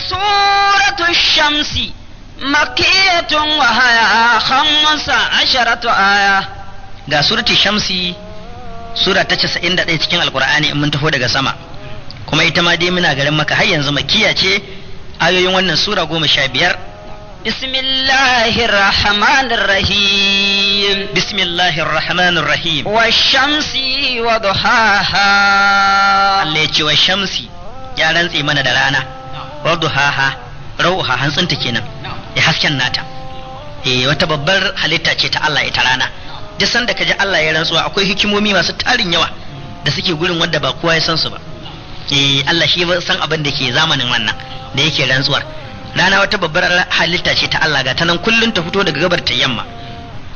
سورة الشمس مكية وهي 15 آية. Ga surati shamsi, sura ta 91 cikin Alkur'ani in mun taho daga sama, kuma ita ma dai muna garin Maka har yanzu, makiya ce. Ayoyin wannan sura 15. بسم الله الرحمن الرحيم. Bismillahir rahmanir rahim. والشمس وضحاها. Allah ya ce wa shamsi, ya rantse mana da rana, wa duhaha, rauha hantsinta kenan, ya hasken nata. Eh, wata babbar halitta ce ta Allah ita rana. Duk sanda ka ji Allah ya rantsuwa, akwai hikimomi masu tarin yawa da suke gurin wanda ba kowa ya san su ba. Eh, Allah shi ya san abin da ke zamanin wannan da yake rantsuwar. Rana wata babbar halitta ce ta Allah, ga ta nan kullun ta fito daga gabar ta yamma.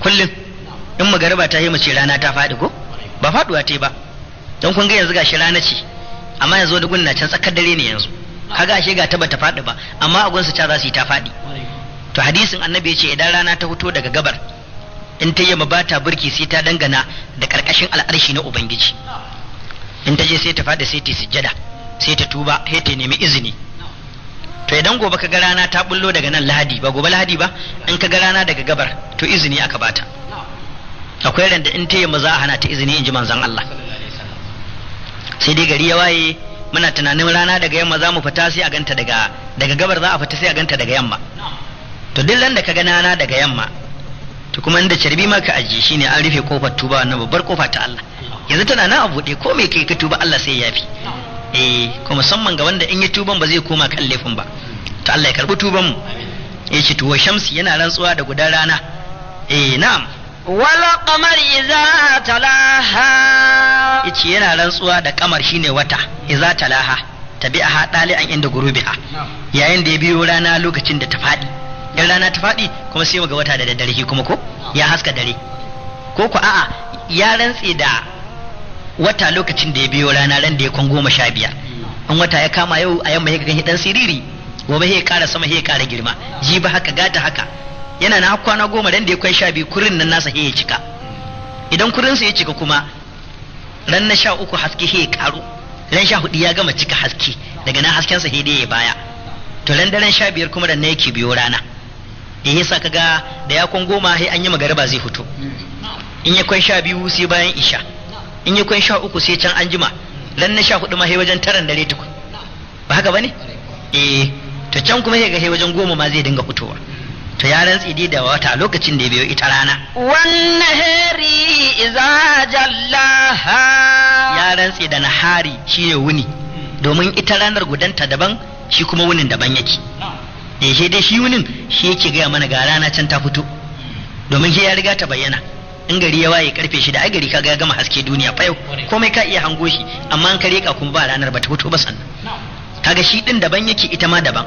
Kullun in magariba ta yi, mu ce rana ta faɗi, ko ba faɗuwa ta yi ba? Don kun ga yanzu gashi rana ce, amma yanzu wani gun na can tsakar dare ne yanzu. Kaga ashe ga ta bata faɗi ba, amma a gunsu ca za su yi ta faɗi. To hadisin annabi ya ce idan rana ta fito daga gabar in ta yamma, ba ta burki sai ta dangana da karkashin al'arshi na ubangiji. In ta je sai ta faɗi, sai ta sujjada, sai ta tuba, sai ta nemi izini. To idan gobe ka ga rana ta bullo daga nan Lahadi, ba gobe Lahadi ba, in ka ga rana daga gabar, to izini aka bata. Akwai ran da in ta yamma za a hana ta izini, in ji manzon Allah. Sai dai gari ya waye, muna tunanin rana daga yamma za mu fita, sai a ganta daga gabar za a fita, sai a ganta daga yamma. To duk ran da ka ga rana daga yamma, to kuma inda carbi ma ka ajiye, shine an rufe kofar tuba, wannan babbar kofa ta Allah. Yanzu tana nan a buɗe, ko me kai ka tuba, Allah sai ya yafi. Eh, ko musamman ga wanda in ya tuban ba zai koma kan laifin ba. To Allah ya karbi tuban mu. Yace to wa shamsi, yana rantsuwa da gudan rana. Eh, na'am. والقمر إذا تلاها. Yace yana rantsuwa da kamar, shine wata, iza talaha tabi'aha dali'an inda gurubiha, yayin da ya biyo rana lokacin da ta faɗi. In rana ta faɗi kuma, sai muga wata da daddare shi kuma ko ya haska dare. Ko ku a'a, ya rantse da wata lokacin da ya biyo rana ran da ya kwan 15. In wata ya kama yau a yamma, ya ga dan siriri, gobe sai ya ƙara sama, sai ya ƙara girma, jibi haka, gata haka, yana na kwana 10. Ran da ya kai 12, kurin nan nasa sai ya cika. Idan kurinsa ya cika kuma, ran na 13 haske sai ya karu, ran 14 ya gama cika haske, daga nan haskensa sai dai ya baya. To ran daren 15 kuma, ran na yake biyo rana da yasa kaga da ya kwan 10, sai an yi magariba zai fito. In ya kwan 12, sai bayan isha. In ya kwan 13, sai can an jima. Ran na 14 ma sai wajen taran dare tukun. Ba haka bane? Eh, to can kuma sai ga sai wajen 10 ma zai dinga fitowa. To ya rantsi dai da wata lokacin da ya biyo ita rana. والنهار إذا جلاها. Ya rantse da nahari, shine wuni, domin ita ranar gudanta daban, shi kuma wunin daban yake. Eh, shi dai shi wunin shi yake gaya mana ga rana can ta fito, domin shi ya riga ta bayyana. In gari ya waye karfe 6, ai gari kaga ya gama haske, duniya fa yau komai ka iya hango shi, amma an kare ka kuma ba ranar ba ta fito ba. Sannan kaga shi din daban yake, ita ma daban.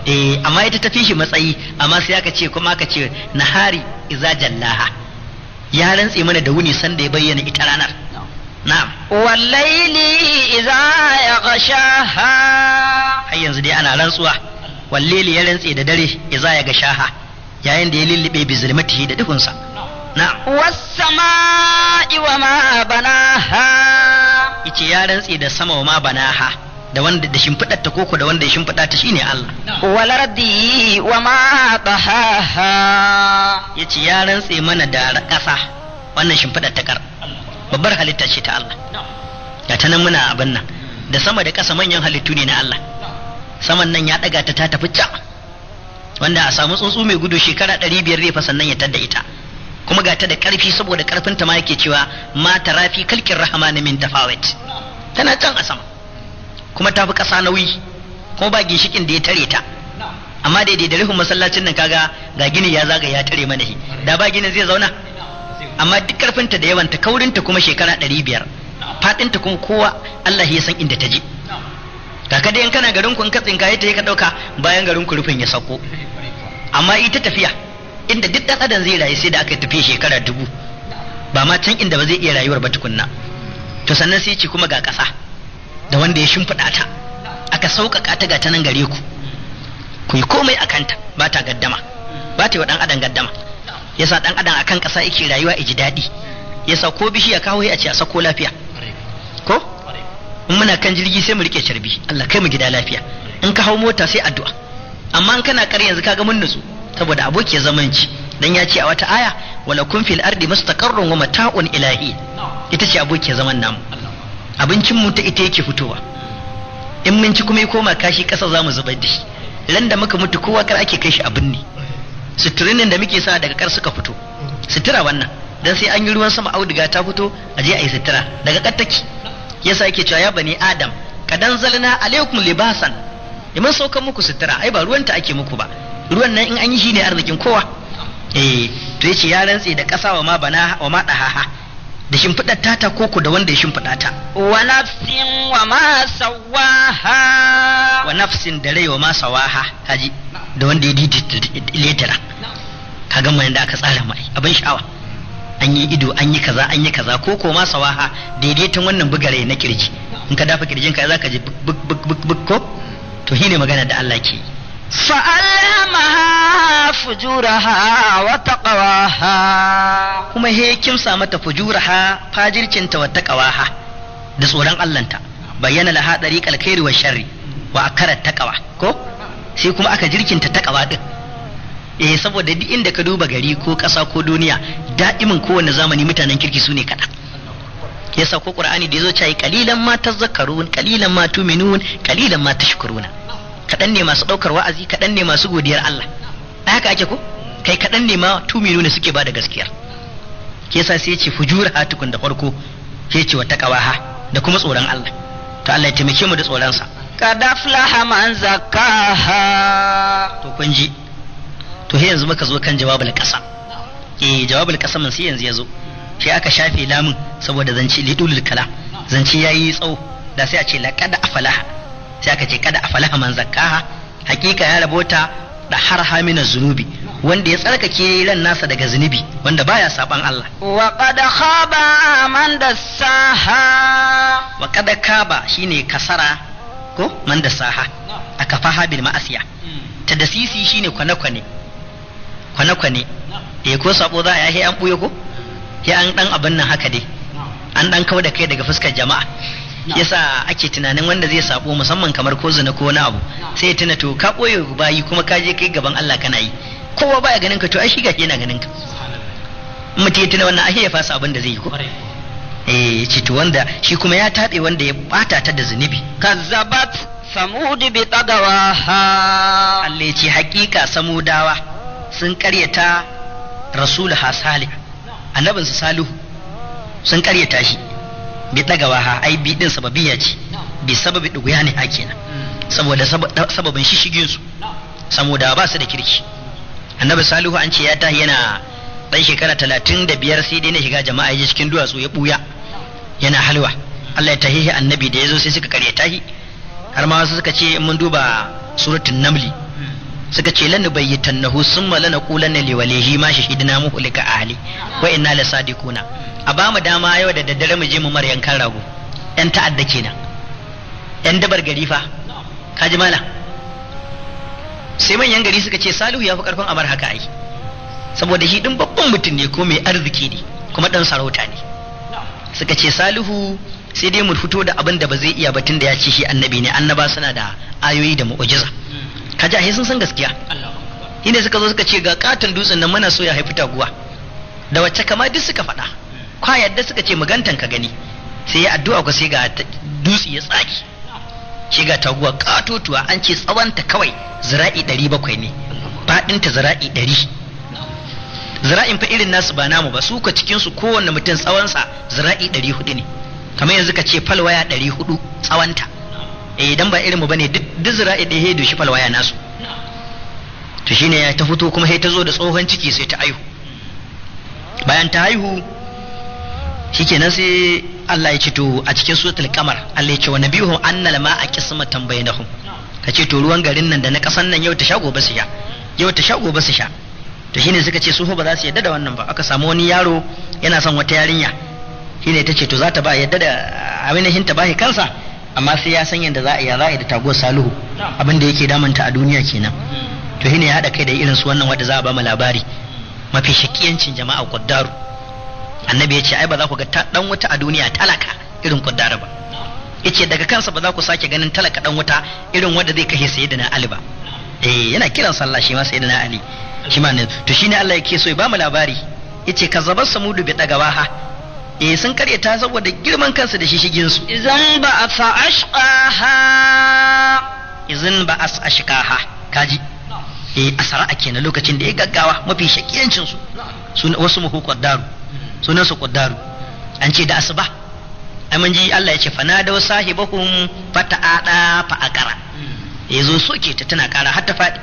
Eh, amma ita ta fi shi matsayi, amma sai aka ce kuma aka ce nahari iza jallaha, ya rantse mana da wuni sanda ya bayyana ita ranar. Na'am. والليل إذا يغشاها. Har yanzu dai ana rantsuwa. Walleli, ya rantse da dare, iza ya ga shaha, yayin da ya lullube bi zulmatihi, da duhunsa. Na'am. والسماء وما بناها. Yace ya rantse da sama, wa ma banaha, da wanda da shimfidar ta, koko da wanda ya shimfida ta, shine Allah. والأرض وما طحاها. Yace ya rantse mana da ƙasa, wannan shimfidar ta kar, babbar halitta ce ta Allah. Ga ta nan muna abin nan, da sama da ƙasa manyan halittu ne na Allah. Saman nan ya ɗaga ta, ta tafi can, wanda a samu tsuntsu mai gudu shekara 500 zai fa sannan ya tadda ita. Kuma ga ta da ƙarfi, saboda ƙarfinta ma yake cewa ma tarafi kalkin rahmani min tafawit. Tana can a sama kuma ta fi ƙasa nauyi, kuma ba ginshikin da ya tare ta. Amma daidai da rufin masallacin nan, kaga ga gini ya zaga ya tare mana shi, da ba ginin zai zauna? Amma duk karfinta da yawanta, kaurinta kuma shekara 500, faɗinta kuma kowa Allah ya san inda ta je. Ga ka dai in kana garin ku, in ka tsinkaye ta, ka ɗauka bayan garin ku rufin ya sauko. Amma ita tafiya inda duk ɗan adam zai rayu, sai da aka tafi shekara 1000, ba ma can inda ba zai iya rayuwar ba tukunna. To sannan sai ce kuma ga ƙasa da wanda ya shimfiɗa ta, aka sauƙaƙa ta, ga ta nan gare ku, ku yi komai a kanta, ba ta gaddama, ba ta yi wa ɗan adam gaddama. Yasa ɗan adam akan ƙasa yake rayuwa, ji daɗi. Yasa ko bishiya kawo, a ce a sako lafiya ko. In muna kan jirgi sai mu rike carbi, Allah kai mu gida lafiya. In ka hau mota sai addu'a. Amma in kana kar yanzu kaga mun nutsu saboda abokiyar zamanci. Dan ya ce a wata aya, wala kun fil ardi mustaqarrun wa mata'un ilahi. Ita ce abokiyar zaman namu. Abincin mu ta ita yake fitowa. In mun ci kuma ya koma kashi kasa zamu zubar da shi. Ran da muka mutu kowa kar ake kai shi abin ne. Suturinin da muke sa daga kar suka fito. Sutura wannan dan sai an yi ruwan sama auduga ta fito a je a yi sutura daga kar take. Yasa yake cewa ya bani adam kadan zalna alaikum libasan, mun saukan muku sutura, ai ba ruwanta ake muku ba, ruwan nan in an yi shine arzikin kowa. Eh to yace ya rantse da kasa wa ma bana wa ma dahaha, da shimfidar tata koko da wanda ya shimfida ta. Wa nafsin wa ma sawaha. Wa nafsin da rai wa ma sawaha, haji da wanda ya didi letara. Kaga mai da aka tsara mai abin sha'awa, an yi ido an yi kaza an yi kaza, ko ko ma sawaha daidaiton wannan bugare na kirji, in ka dafa kirjin ka zaka ji buk buk buk buk ko. To shine magana da Allah ke yi. Fa'alhamaha fujuraha wa taqwaha. Kuma he kimsa mata fujuraha fajircinta wa taqwaha da tsoron Allahnta, bayyana laha dariqal khairi wa sharri wa akarat taqwa ko, sai kuma aka jirkinta taqwa din. Eh saboda duk inda ka duba gari ko ƙasa ko duniya da'imin kowane zamani mutanen kirki su ne kaɗan. Yasa ko Qur'ani da yazo cewa qalilan ma tazakkarun, qalilan ma tu'minun, qalilan ma tashkuruna. Kaɗan ne masu ɗaukar wa'azi, kaɗan ne masu godiyar Allah. Ai haka ake ko? Kai kaɗan ne ma tu'minuna suke bada gaskiyar. Yasa sai ya ce fujura tukun da farko, sai ya ce wa taqwaha da kuma tsoron Allah. To Allah ya taimake mu da tsoron sa. Qad aflaha man zakkaha. To kun ji. To sai yanzu muka zo kan jawabul qasam. Eh jawabul qasam sai yanzu yazo. Sai aka shafe lamun saboda zance lidulul kalam. Zance yayi tsawo da sai a ce laqad aflaha. Sai aka ce kada aflaha man zakkaha. Hakika ya rabota da harha min zunubi, wanda ya tsarkake ran nasa daga zunubi, wanda baya saban Allah. Wa qad khaba man dassaha. Wa qad kaba shine kasara ko man dassaha. Akafaha bil ma'asiya. Tadasisi shine kwane-kwane. Kwane-kwane. Eh ko sabo za a yi an buye ko? Ya an dan abin nan haka dai. An dan kau da kai daga fuskar jama'a. Yasa ake tunanin wanda zai sabo musamman kamar ko zina ko wani abu, sai ya tuna to ka boye bayi kuma ka je kai gaban Allah kana yi, kowa baya ganin ka, to ai shi gashi yana ganin ka. In mutum ya tuna wannan ai ya fasa abin da zai yi ko. Eh ce to wanda shi kuma ya tabe wanda ya bata ta da zunubi. Kazzabat samud bi tagawaha. Allah ya ce hakika samudawa sun karyata rasuluha salih, annabinsu salihu sun karyata shi bi dagawaha, ai bi din sababiyya ce, bi sababi duguya ne kenan, saboda sababin shishigin su, saboda ba su da kirki. Annabi salihu an ce ya tahi yana dan shekara 35 sai dai na shiga jama'a ya cikin duwatsu ya buya yana halwa. Allah ya tahihi annabi da yazo sai suka karyata shi, har ma wasu suka ce in mun duba suratul namli suka ce lanu bayyitannahu summa lanaqulanna liwalihi ma shahidna muhlika ahli wa inna lasadiquna. A ba mu dama yau da daddare mu je mu mar yankan rago. Yan ta'adda kenan, yan dabar gari fa, kaji mala. Sai manyan gari suka ce Salihu ya fi karfin amar haka ai, saboda shi din babban mutum ne ko mai arziki ne kuma dan sarauta ne. Suka ce Salihu sai dai mu fito da abin da ba zai iya ba tunda ya ce shi annabi ne, annaba suna da ayoyi da mu'ujiza. Kaji ai sun san gaskiya. Inda suka zo suka ce ga katon dutsen nan muna so ya haifi taguwa da wacce kama duk suka faɗa, kwa yadda suka ce mugantan ka gani. Sai ya addu'a ku sai ga dutse ya tsaki, shi ga taguwa katotuwa, an ce tsawonta kawai zira'i 700 ne, faɗinta zira'i 100. Zira'in fa irin nasu ba namu ba, su ka cikin su kowanne mutum tsawonsa zira'i 400 ne, kamar yanzu ka ce falwaya 400 tsawonta. Eh dan ba irin mu bane, duk zira'i ɗaya ya doshi falwaya nasu. To shine ya ta fito kuma sai ta zo da tsohon ciki sai ta aihu. Bayan ta haihu shikenan sai Allah ya ce to a cikin suratul qamar Allah ya ce wa nabihum annal ma'a qismatan bainahum, ka ce to ruwan garin nan da na kasan nan yau ta sha gobe su sha, yau ta sha gobe su sha. To shine suka ce su ba za su yadda da wannan ba. Aka samu wani yaro yana son wata yarinya, shine ta ce to za ta ba yadda da ainihin ta bashi kansa, amma sai ya san yadda za a yi za a yi da taguwar Salihu, abin da yake damanta a duniya kenan. To shine ya haɗa kai da irin su wannan wanda za a ba mu labari mafi shakiyancin jama'a kuddaru. Annabi ya ce ai ba za ku ga dan wuta a duniya talaka irin kuddara ba. Yace daga kansa ba za ku sake ganin talaka dan wuta irin wanda zai kashe sayyidina Ali ba. Eh, yana kiran sallah shi ma sayyidina Ali shi ma ne. To shine Allah yake so ya bamu labari, yace kazzabar samudu bi dagawaha. Eh, sun karyata saboda girman kansu da shishigin su. Idan ba fa ashqaha, izin ba as ashqaha, kaji eh asara kenan lokacin da ya gaggawa mafi shakiyancin su. Wasu muhu qaddaru, sunan su qaddaru. An ce da asuba ai mun ji Allah ya ce fanadaw sahibahum fata'ada fa aqara. Ya zo soke ta tana kara har ta faɗi,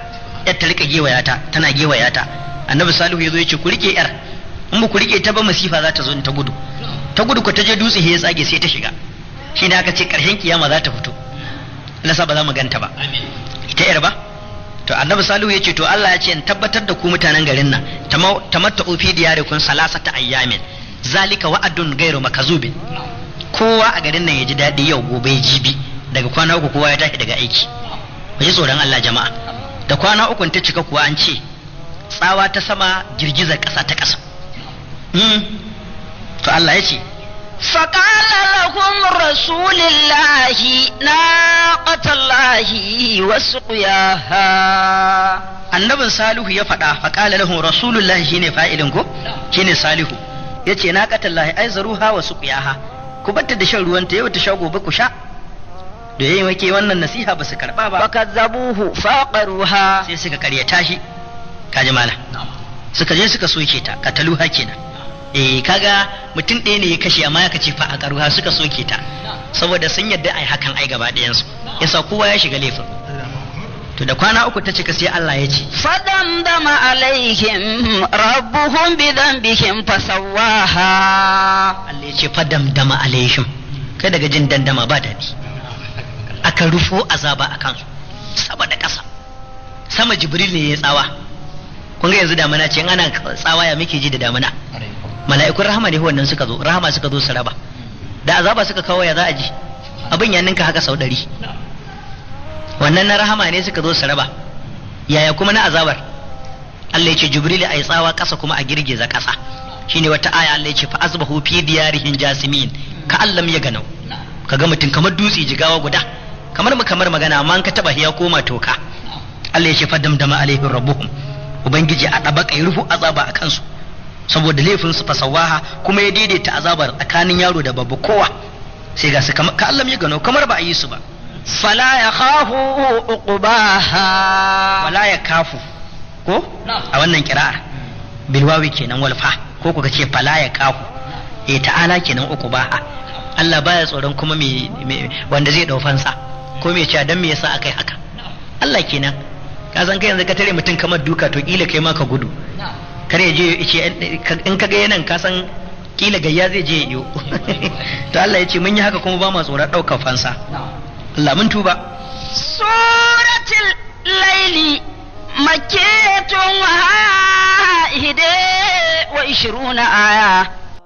yar ta rika gewaya ta, tana gewaya ta. Annabi Salihu ya zo ya ce ku rike yar, in ba ku rike ta ba masifa za ta zo. Ta gudu, ta gudu ko ta je dutse ya tsage sai ta shiga. Shine aka ce karshen kiyama za ta fito. Allah sa ba za mu ganta ba ita yar ba. To annabi Salihu ya ce to Allah ya ce in tabbatar da ku mutanen garin nan, tamatta'u fi diyarikum salasata ayyamin zalika wa'adun gairu makazubin. Kowa a garin nan ya ji daɗi yau, gobe, jibi, daga kwana 3 kowa ya tashi daga aiki. Mu ji tsoron Allah jama'a. Da kwana ukun ta cika kuwa an ce tsawa ta sama, girgizar ƙasa ta ƙasa. To Allah ya ce فقال لهم رسول الله ناقة الله وسقياها. Annabin Salihu ya faɗa, faqala lahum rasulullahi, shine fa'ilin ko shine Salihu, yace naqatallahi ai zaruha wa suqiyaha, ku batta da shan ruwanta, yau ta sha gobe ku sha. Da yayin wake wannan nasiha ba su karba ba. فكذبوه فعقروها. Sai suka karyata shi, kaji mala, suka je suka soke ta, kataluha kenan. Eh, kaga mutum ɗaya ne ya kashe amma ya kace fa a karuha, suka soke ta saboda sun yadda ai hakan ai gaba ɗayan su, yasa kowa ya shiga laifin. To da kwana 3 ta cika sai Allah ya ce فدمدم عليهم ربهم بذنبهم فسواها. Allah ya ce fadamdama alaihim, kai daga jin dandama ba daɗi. Aka rufo azaba a kansu sama da ƙasa. Sama Jibril ne ya tsawa. Kun ga yanzu damana ce, in ana tsawa ya muke ji da damana? Mala'ikun rahama ne wannan suka zo, rahama suka zo su raba. Da azaba suka kawo ya za a ji? Abin ya ninka haka sau 100. Wannan na rahama ne suka zo su raba, yaya kuma na azabar? Allah ya ce Jibril ai tsawa ƙasa kuma a girgiza ƙasa. Shine wata aya Allah ya ce fa asbahu fi diyarihim jasimin ka allam ya ganau. Kaga mutum kamar dutse, jigawa guda, kamar mu kamar magana, amma in ka taba ya koma toka. Allah ya ce fa damdama alaihim rabbuhum, ubangiji a dabaka ya rufu azaba a kansu saboda laifin su, fasawaha, kuma ya daidaita azabar tsakanin yaro da babba, kowa sai ga su ka allam ya gano, kamar ba a yi su ba. فلا يخاف عقباها. Wala ya kafu ko a wannan kira'ar bilwawi kenan walfa, ko kuka ce fala ya kafu, eh ta'ala kenan uku baha. Allah baya tsoron kuma me wanda zai dau fansa ko me cewa dan me yasa akai haka. Allah kenan. Ka san kai yanzu ka tare mutum kamar duka, to kila kai ma ka gudu, kar ya je ya ce in ka ga yanan ka san kila gayya zai je iyo. To Allah ya ce mun yi haka kuma ba ma tsoron daukar fansa. Allah mun tuba. سورة الليل مكية وها 21 آية.